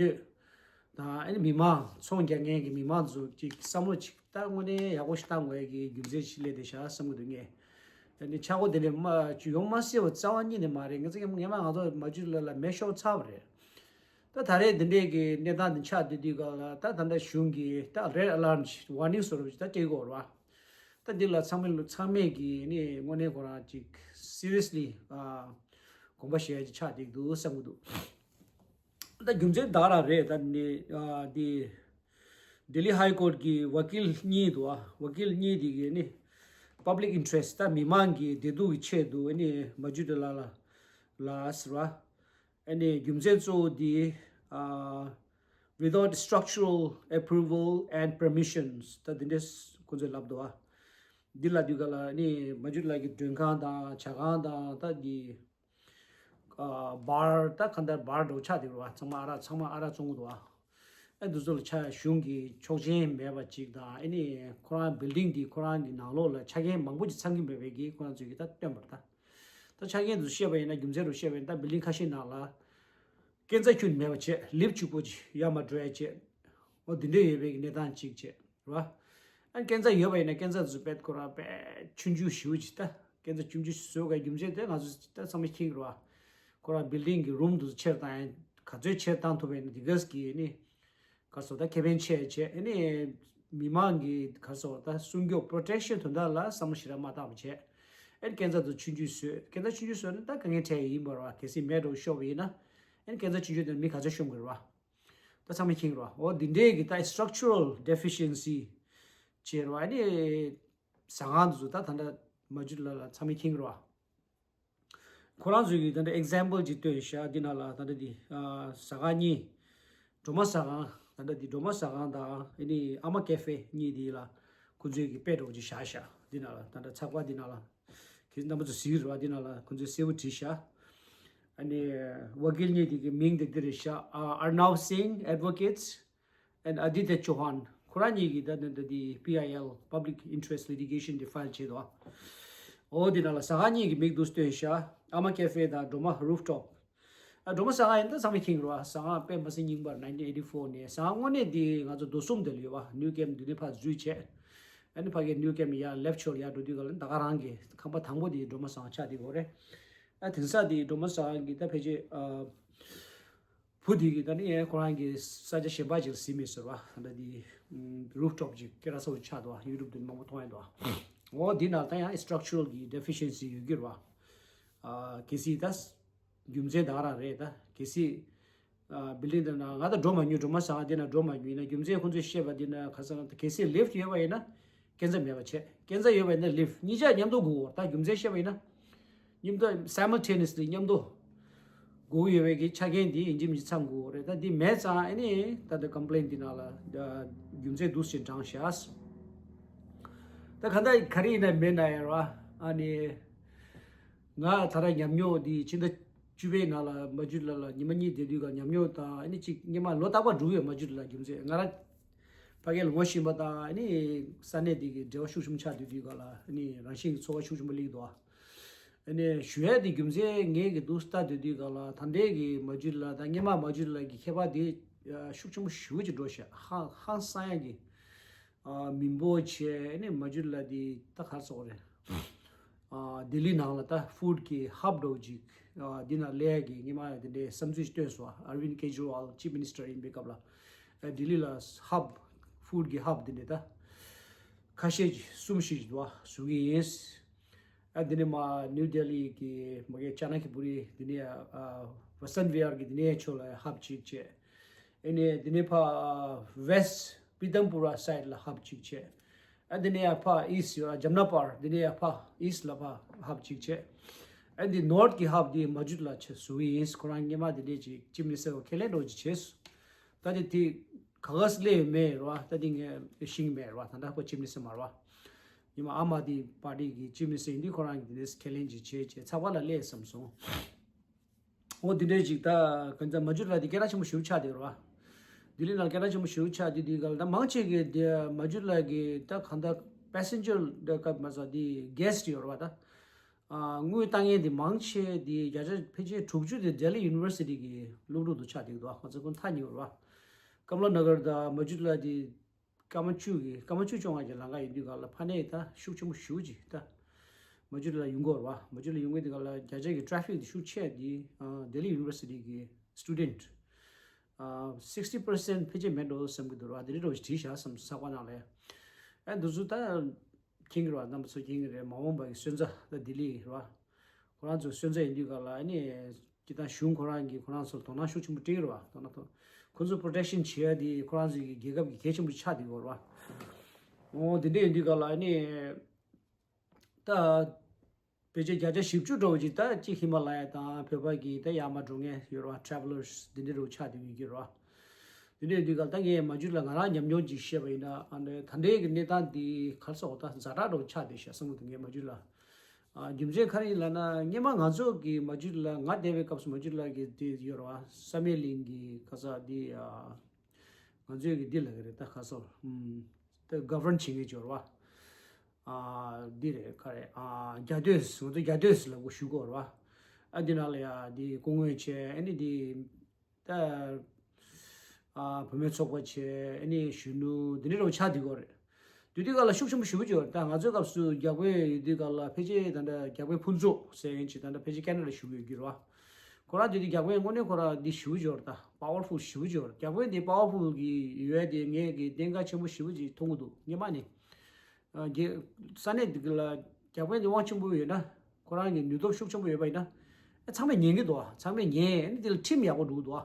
དང་ཨ་ནི་མི་མང་ཚོང་རྒྱག་མཁན་གྱི་མི་མང་ཚོ་ཅིག་བསམ་བློ་ཅིག་ད་དངོས་གནས་ཡག་པོ་ཞིག་བཏང་དགོས་ཀྱི་རྒྱུ་མཚན་ཞིག་སླེབས་བསྡད་ཤག་བསམ་གྱི་འདུག་ངས། ཨ་ནི་ཆག་སྒོ་དེ་འདྲས་མ་ཅིག་ཡོང་མ་སྲིད་པ་རྩ་བ་ཉིད་ནས་མ་རེད། ང་ཚོ་སྔོན་མ་ང་ཚོ་མ་ཇུ་ལ་ལ་མེ་ཤོར་ཚར་བ་རེད། ད་ད་རེས་འདི་འདྲས་ཀྱི་གནས་སྟངས་འདི་ཆགས་བསྡད་དུས་ག་ལ་ད་ད་ལྟ་གཞུང་གིས་ད་རེད་ཨ་ལརམ་ཝར་ནིང་བཟོ་འདྲ་ཅིག་ད་སྤྲད་དགོས་རེད་བ། ད་འདི་ལ་ཚང་མས་ཚང་མས་ཀྱིས་ནི་དངོས་གནས་ཁོ་རང་ཅིག་སི་རི་ཡས་ལི་ཨ་དགོངས་པ་བཞེས་ཡ་ཅིག་ཆགས་བསྡད་འདུག་བསམ་གྱི་འདུག་ད་རྒྱུ་མཚན་ད་རང་རེད། ད་ནི་ཨ་འདི་ལྡི་ལི་ཧའི་ཀོར་གྱི་ཝ་ཀིལ་གཉིས་འདུག་ཨ། ཝ་ཀིལ་གཉིས་འདི་གིས་ནི་པབ་ལིག་ཨིན་ཊི་རེ་སི་ཊི་ད་མི་མང་གི་བདེ་སྡུག་གི་ཆེད་དུ་ནི་མ་ཇུ་ལ་ལ་ལ་ཟེར་བ། ཨ་ནི་རྒྱུ་མཚན་གཙོ་བོ་འདི་ཨ་without structural approval and permissions ད་འདི་འདྲས་ཁོ་ཚོས་ལབ་འདུག་ཨ། འདི་ལ་དུས་ག་ལ་ནི་མ་ཇུ་ལ་གི་མགྲོན་ཁང་དང་ཇ་ཁང་དང་ད་འདི་ཨ་བར་ད་ག་འདྲ་བར་འགྲོ་ཆགས་འདུག་ར་བ། ཚང་མ་ཨ་རག་ཚང་མ་ཨ་རག་བཙོང་གི་འདུག་ཨ། ཨ་འདི་ཚོ་ལ་ཆ་གཞུང་གི་ཆོག་མཆན་མེད་པ་ཅིག་དང་ཨ་ནི་ཁོ་རང་བིལ་ཌིང་འདི་ཁོ་རང་གི་ནང་ལོགས་ལ་ཆ་རྐྱེན་མང་པོ་ཅིག་ཚང་གི་མེད་པའི་གི་ཁོ་རང་ཚོས་གི་ད་སྟོན་པར་ད། ད་ཆ་རྐྱེན་དུ་བཤད་པ་ཡིན་ན་རྒྱུ་མཚན་རུ་བཤད་པ་ཡིན་ན་ད་བིལ་ཌིང་ཁ་ཤས་ནང་ལ་སྐས་འཛེག་ཁྱོན་མེད་པ་བྱས། ལེབ་གཅིག་པོ་ཅིག་ཡར་མར་འགྲོ་ཡ་བྱས། འོ་འདི་འདྲས་ཡོད་པའི་གནས་སྟངས་གཅིག་བྱས་རེད་བ། ཨ་སྐས་འཛེག་ཡོད་པ་ཡིན་ན་སྐས་འཛེག་དུ་བེད་ཁོ་རང་བེད་ཆུང་ཆུང་ཞེ་པོ་ཅིག་ད་སྐས་འཛེག་ཆུང་ཆུང་བཟོ་དགོས་རྒྱུ་མཚན་དེ་ང་ཚོ་ད་ཚང་མས་མཁྱེན་གྱི་རེད་བ། ཁོ་རང་བིལ་ཌིང་གི་རུམ་དུ་ཆེར་བཏང་ཡ་ག་ཚོད་ཆེར་བཏང་ཐུབ་པ་ཡིན་ན་འདི་གས་ཀྱི་ནི། ག་སོ་ད་ཁེ་ཕན་ཆེ་བྱས་ཨ་ནི་མི་མང་གི་ག་སོ་ད་སྲུང་སྐྱོབ་པོ་རོ་ཊེག་ཤན་དོན་དག་ལ་བསམ་བློ་ཞེ་དྲག་མ་བཏང་བ་བྱས། ཨ་ནི་སྐས་འཛེག་དུ་ཆུང་ཆུང་བཟོས། སྐས་འཛེག་ཆུང་ཆུང་བཟོས་ན་ད་དཀའ་ངལ་འཕྲད་ཡིན་པ་རེད་བ། གལ་སྲིད་མེ་འདྲ་བོ་ཤོར་བ་ཡིན་ན་ཨ་ནི་སྐས་འཛེག་ཆུང་ཆུང་དེ་མི་ག་ཚོད་ཤོང་དགོས་རེད་བ། ད་ཚང་མས་མཁྱེན་གྱི་རེད་བ། འོ་འདི་འདྲས་ཀྱི་ད་structural deficiency བྱས་རེད་བ། ཨ་ནི་ཟ་ཁང་དུ་ད་ད་ལྟ་མ་ཇུ་ལ་ལ་ཚང་མས་མཁྱེན་གྱི་རེད་བ། ཁོ་རང་ཚོའི་གི་ད་ལྟ་ཨེག་ཛམ་པལ་ཅིག་སྟོན་ཤག་འདི་ནང་ལ་ད་ལྟ་འདི་ཟ་ཁང་གཉིས། སྒྲོལ་མ་ཟ་ཁང་། ད་ལྟ་འདི་སྒྲོལ་མ་ཟ་ཁང་དང་ཨ་ནི་ཨ་མ་ཀེ་ཧྥེ་གཉིས་འདི་ལ་ཁོ་ཚོའི་གི་དཔེ་འདྲ་བོ་ཅིག་བཞག་ཤག་འདི་ནང་ལ་ད་ལྟ་ཚགས་པར་འདི་ནང་ལ། ཁྱེད་རྣམ་པ་ཚོ་གཟིགས་རེད་བ། འདི་ནང་ལ་ཁོ་ཚོའི་གསལ་པོ་བྲིས་ཤག་ཨ་ནི་ཝ་ཀིལ་གཉིས་འདི་གི་མིང་དེ་འདི་རེད་ཤག་ཨ་ཨར་ནབ་སིང་Advocates and Aditya Chauhan། ཁོ་རང་གཉིས་ཀྱིས་ད་ནི་ད་དེ་པི་ཨའི་ཨེལ་Public Interest Litigation དེ་ཕའིལ་བྱས་འདུག་འོ་དེ་ནང་ལ་ཟ་ཁང་གཉིས་ཀྱི་མིང་འདུག་སྟོན་ཤག་ཨ་མ་ཀེ་ཧྥེ་དང་སྒྲོལ་མ་རུབ་ཊོབ། ཨ་སྒྲོལ་མ་ཟ་ཁང་ཡིན་ད་ཚང་མས་མཁྱེན་གྱི་རེད་བ། ཟ་ཁང་དཔེ་མ་སྲིད་རྙིང་པ་རེད། ནའིན་ཊིན་ཨེ་ཊི་ཕོར་ནས། ཟ་ཁང་དངོས་གནས་འདི་ང་ཚོ་རྡོ་གསུམ་དེ་ལ་ཡོད་བ། ནིའུ་ཀེམ་འདི་ནས་ཕར་འཛུལ་བྱས། ཨ་ནི་ཕ་གིའི་ནིའུ་ཀེམ་ཡར་ལེཕ་ཊི་ཤོལ་ཡར་འགྲོ་དུས་ག་ལ་ད་ག་རང་གི་ཁང་པ་དང་པོ་དེ་སྒྲོལ་མ་ཟ་ཁང་ཆགས་བསྡད་ཡོད་རེད། ཨ་དེང་སང་དེ་སྒྲོལ་མ་ཟ་ཁང་གི་ད་ཕལ་ཆེར་ཨ། བུ་དེ་གིས་ད་ནི་ཁོ་རང་གི་ས་ཆ་གཞན་པ་ཅིག་ལ་ཟིན་མེད་ཟེར་བ། ད་ལྟ་དེ་རུབ་ཊོབ་ཅིག་སྐད་གྲགས་ཚ་པོ་ཆགས་འདུག་ཡུ་ཊུབ་དེ་མང་པོ་མཐོང་ཡ་འདུག་འོ་འདི་ནང་ད་ཡང་སི་ཊྲག་ཅར་གྱི་ཌེ་ཕི་ཤན་སི་ཡོད་ཀྱི་རེད་བ། ཨ་གལ་སྲིད་ད་རྒྱུ་མཚན་ད་ག་རང་རེད། ད་གལ་སྲིད་ཨ་བིལ་ཌིང་དེ་ནང་ང་ད་འགྲོ་མ་མྱོང་། སྒྲོལ་མ་ཟ་ཁང་དེ་ནང་འགྲོ་མ་མྱོང་ཡིན་ན། རྒྱུ་མཚན་ཁོང་ཚོས་བཤད་པ་དེ་ནང་ཁ་སང་ད་གལ་སྲིད་ལིཕ་ཊི་ཡོད་པ་ཡིན་ན་སྐས་འཛེག་མེད་པ་བྱས། སྐས་འཛེག་ཡོད་པ་ཡིན་ན་ལིཕ་ཊི་གཉིས་ཆ་མཉམ་དུ་དགོས། ད་རྒྱུ་མཚན་བཤད་པ་ཡིན་ན། མཉམ་དུ་simultaneously མཉམ་དུ་སྒུག་ཡོད་པའི་གི་ཆ་རྐྱེན་འདི་ཡིན་གཅིག་མིན་གཅིག་ཚང་དགོས་རེད། ད་འདི་མེད་ཙང་ཨ་ནི་ད་ལྟ་ཀམ་པི་ལེན་འདི་ནང་ལ་རྒྱུ་མཚན་འདུག་སེ་དྲངས་བཞག་ད་ག་འདྲ་ག་རེ་ཡིན་ན་མེད་ན་ཡང་ར། ཨ་ནི་ང་ད་ལྟ་ཉམས་མྱོང་འདི་ཕྱི་ཟླ་བཅུ་པའི་ནང་ལ་མ་ཇུ་ལ་ལ་ཉི་མ་གཉིས་བསྡད་དུས་ག་ཉམས་མྱོང་དང་ཨ་ནི་གཅིག་སྔོན་མ་ལོ་རྟག་པར་འགྲོ་གི་ཡོད། མ་ཇུ་ལ་རྒྱུ་མཚན་ང་ར་ཕ་གིར་ངོ་ཤེས་པ་དང་ཨ་ནི་ས་གནས་འདི་གི་འབྲེལ་བ་ཤུགས་ཆེན་པོ་ཆགས་སྡོད་དུས་ག་ལ་ཨ་ནི་རང་བཞིན་གྱི་ཚོར་བ་ཤུགས་ཆེན་པོ་སླེབས་འདུག་ཨ་ནི་ཞུ་ཡ་དེ་རྒྱུ་མཚན་ངས་གི་འདུག་ལྟ་སྡོད་དུས་ག་ལ་ད་ལྟའི་གི་མ་ཇུ་ལ་དང་སྔོན་མ་མ་ཇུ་ལ་གི་ཁྱད་པར་དེ་ཤུགས་ཆེན་པོ་ཞེ་པོ་ཅིག་འགྲོ་ཤག་ཧང་ཧང་སང་ཡ་གི་ཨ་མི་འབོར་ཆེ། ཨ་ནི་མ་ཇུ་ལ་དེ་ད་ག་རེ་ཟེར་དགོས་རེད། ཨ་ལྡི་ལི་ནང་ལ་ད་ཧྥུཌ་གི་ཧབ་འདྲ་བོ་ཅིག་ཨ་འདི་ནང་སླེབས་ཡ་གི་སྔོན་མ་དེ་འདྲའི་བསམ་ཚུལ་ཞིག་བཏོན་སོང་། ཨ་ཨར་ཝིན་ཀེ་ཇི་རི་ཝལ་ཅིཕ་མི་ནི་སི་ཊར་ཡིན་པའི་སྐབས་ལ། ཨ་ལྡི་ལི་ལ་ཧབ་ཧྥུཌ་གི་ཧབ་དེ་འདྲ་ད་ཁ་ཤས་ཅིག་གསུམ་བཞི་ཅིག་འདུག་བ་བཟོ་གི་ཡིན། ཨ་འདི་ནས་མར་ནིའུ་ལྡི་ལི་གི་མ་གི་ཅ་ན་ཀི་པུ་རི། འདི་ནས་ཨ་ཝ་སན་བི་ཧར་གི་འདི་ནས་ཕྱོགས་ལ་ཧབ་ཅིག་བྱས། ཨ་ནི་འདི་ནས་ཕར་ཝེ་སི་ཊི་པི་ཏམ་པུ་ར་སའིཌ་ལ་ཧབ་ཅིག་བྱས། ཨ་འདི་ནས་ཡར་ཕར་ཨི་སི་ཊི་ཇམ་ན་པར། འདི་ནས་ཡར་ཕར་ཨི་སི་ཊི་ལ་ཕར་ཧབ་ཅིག་བྱས། ཨ་འདི་ནོར་ཐི་གི་ཧབ་འདི་མ་ཇུ་ལ་ཆ་བཟོ་གི་ཡིན། ཁོ་རང་སྔོན་མ་འདི་འདྲས་ཅིག་ཅིཕ་མི་ནི་སི་ཊར་ཁས་ལེན་འདྲ་བོ་ཅིག་བྱས་སོང་། ད་དེ་དེ་ག་ག་སེ་སླེབས་ཡོད་མེད་རེད་བ། ད་དེ་ངས་ཤེས་ཀྱི་མེད་རེད་བ། ད་ལྟ་ཁོ་ཅིཕ་མི་ནི་སི་ཊར་མ་རེད་བ། ཉི་མ་ཨམ་ཨ་དམི་པར་ཊི་གི་ཅིཕ་མི་ནི་སི་ཊར་ཡིན་དུས་ཁོ་རང་གིས་དེ་འདྲས་ཁས་ལེན་ཅིག་བྱས་བྱས་ཚགས་པར་ལ་སླེབས་བསམ་སོང་། འོ་དེ་འདྲས་ཅིག་ད་ག་ཚ་མ་ཇུ་ལ་དེ་སྐད་གྲགས་ཆེན་པོ་ཞེ་པོ་ཆགས་བསྡད་ཡོད་རེད་བ། ལྡི་ལི་ནང་སྐད་གྲགས་ཆེན་པོ་ཞེ་པོ་ཆགས་བསྡད་དུས་ག་ལ་ད་མང་ཆེ་གི་དེ་མ་ཇུ་ལ་གི་ད་གང་ལྟར་པེ་སེན་ཇར་འདྲ་སྐབས་མ་ཟ་དེ་གེ་སི་ཊི་ཡོད་རེད་བ། ད་ཨ་དངུལ་བཏང་མཁན་དེ་མང་ཆེ་དེ་བརྒྱ་ཆ་ཕལ་ཆེར་དྲུག་ཅུ་དེ་ལྡི་ལི་ཡུ་ནི་ཝར་སི་ཊི་གི་སློབ་ཕྲུག་དེ་ཆགས་བསྡད་ཀྱི་འདུག་ང་ཚོ་ཁོང་ཐག་ཉེ་བོ་རེད་བ། ཀམ་ལ་ན་གར་དང་མ་ཇུ་ལ་དེ་སྐར་མ་བཅུ་གི་སྐར་མ་བཅུ་བཅོ་ལྔ་གི་ལམ་ཁ་ཡིན་དུས་ག་ལ་ཕ་ནས་ད་ཤུགས་ཆེན་པོ་ཞེ་པོ་ཅིག་ད་མ་ཇུ་ལ་ཡོང་གི་ཡོད་རེད་བ། མ་ཇུ་ལ་ཡོང་གི་དུས་ག་ལ་བརྒྱ་ཆ་གི་ཊ་རེ་ཕིག་དེ་ཤུགས་ཆེ་དེ་ཨ་ལྡི་ལི་ཡུ་ནི་ཝར་སི་ཊི་གི་སི་ཊུ་ཌེན་ཊི་ཨ་སིག་སི་ཊི་པར་སེན་ཊི་ཕལ་ཆེར་མེད་འགྲོ་བསམ་གྱི་འདུག་ར། དེ་འདྲ་འདྲ་བོ་ཞིག་བྲིས་བཞག་བསམ་ཚགས་པར་ནང་ལ། ཨ་འདི་ཚོ་ད་མཁྱེན་གྱི་རེད་བ། རྣམ་པ་ཚོ་མཁྱེན་གྱི་རེད། མ་འོངས་པ་གི་སོན་རྩ་ད་ལྡི་ལི་རེད་བ། ཁོ་རང་ཚོ་སོན་རྩ་ཡིན་དུས་ག་ལ་ཨ་ནི་སྤྱིར་བཏང་གཞུང་ཁོ་རང་གིས་ཁོ་རང་ཚོར་དོ་སྣང་ཤུགས་ཆེན་པོ་སྤྲད་ཀྱི་རེད་བ། དོ་སྣང་དང་ཁོ་ཚོ་པོ་རོ་ཊེག་ཤན་བྱེད་ཡ་དེ་ཁོ་རང་ཚོ་གི་རྒྱལ་ཁབ་ཀྱི་གལ་ཆེན་པོ་ཆགས་བསྡད་ཡོད་རེད་བ། འོ་དེ་འདྲ་ཡིན་དུས་ག་ལ་ཨ་ནི་ད་ཕལ་ཆེར་བརྒྱ་ཆ་བཞི་བཅུ་འདྲ་བོ་ཅིག་ད་ཅིག་ཧི་མ་ལ་ཡ་དང་བོད་པ་གི་ད་ཡར་མར་འགྲོ་མཁན་ཡོད་རེད་བ། ཊ་རེ་ཝི་ལར་སི་འདི་འདྲ་འདྲ་བོ་ཆགས་བསྡད་ཡོད་ཀྱི་རེད་བ། འདི་འདྲ་ཡིན་དུས་ག་ལ་ད་ངས་མ་ཇུ་ལ་ང་རང་ཉམས་མྱོང་ཅིག་བཤད་པ་ཡིན་ན། ཨ་ནི་ད་ལྟའི་གི་གནས་སྟངས་འདི་ག་རེ་ཟེར་དགོས། ད་ཛ་དྲག་འདྲ་བོ་ཆགས་བསྡད་ཤག་བསམ་གྱི་འདུག་ངས་མ་ཇུ་ལ། ཨ་རྒྱུ་མཚན་ག་རེ་ཡིན་ལབ་ན་སྔོན་མ་ང་ཚོ་གི་མ་ཇུ་ལ་ང་བསྡད་པའི་སྐབས་སུ་མ་ཇུ་ལ་གི་འདི་ཡོད་རེད་བ། བསམ་ཡས་གླིང་གི་ག་ས་འདི་ཨ་ང་ཚོའི་གི་འདི་ལབ་ཀྱི་རེད། ད་ག་ས་ཨམ་ད་གྷ་ཝར་ནར་བྱེད་མཁན་ཅིག་ཡོད་རེད་བ། ཨ་འདི་རེད་ག་རེ། ཨ་རྒྱ་སྡོད་ཟེར། ང་ཚོ་རྒྱ་སྡོད་ཟེར་ལབ་དགོས་ཞུ་དགོས་རེད་བ། ཨ་འདི་ནང་ལ་ཡ་འདི་སྐུ་ངོ་བྱས། ཨ་ནི་འདི་ད་ཨ་བུད་མེད་ཚོགས་པ་བྱས། ཨ་ནི་གཞོན་ནུ་འདི་འདྲ་འདྲ་བོ་ཆགས་བསྡད་ཀྱི་ཡོད་རེད། དེ་དུས་སྐབས་ལ་ཤུགས་ཆེན་པོ་ཞེ་པོ་ཅིག་ཡོད་རེད། ད་ང་ཚོའི་སྐབས་སུ་རྒྱ་དཔོན་ཡོད་དུས་སྐབས་ལ་ཕལ་ཆེར་ད་ལྟ་རྒྱ་དཔོན་ཕུན་ཚོགས་ཟེར་མཁན་ཅིག་ད་ལྟ་ཕལ་ཆེར་ཁེ་ན་ཌ་ལ་བཞུགས་ཡོད་ཀྱི་རེད་བ། ཁོ་རང་དེ་དུས་རྒྱ་དཔོན་དངོས་གནས་ཁོ་རང་འདི་ཞེ་པོ་ཅིག་ཡོད་རེད། ད་པ་ཝར་ཕུལ་ཞེ་པོ་ཅིག་ཡོད་རེད། རྒྱ་དཔོན་འདི་པ་ཝར་ཕུལ་གི་ཡོད་དེ་ངས་གི་གདེང་ཁ་ཆེན་པོ་ཞེ་པོ་ཅིག་མཐོང་གི་འདུག་སྔོན་མ་ནས། ཨ་རྒྱ་ས་གནས་འདི་ག་ལ་རྒྱ་དཔོན་འདི་དབང་ཆེན་པོ་ཡོད་ན། ཁོ་རང་གི་ནུས་སྟོབས་ཤུགས་ཆེན་པོ་ཡོད་པ་ཡིན་ན། ཨ་ཚང་མས་ཉན་གྱི་འདུག་ཨ་ཚང་མས་ཉན། ཨ་ནི་དེ་ལ་ཁྲིམས་ཡག་པོ་འགྲོ་གི་འདུག་ཨ་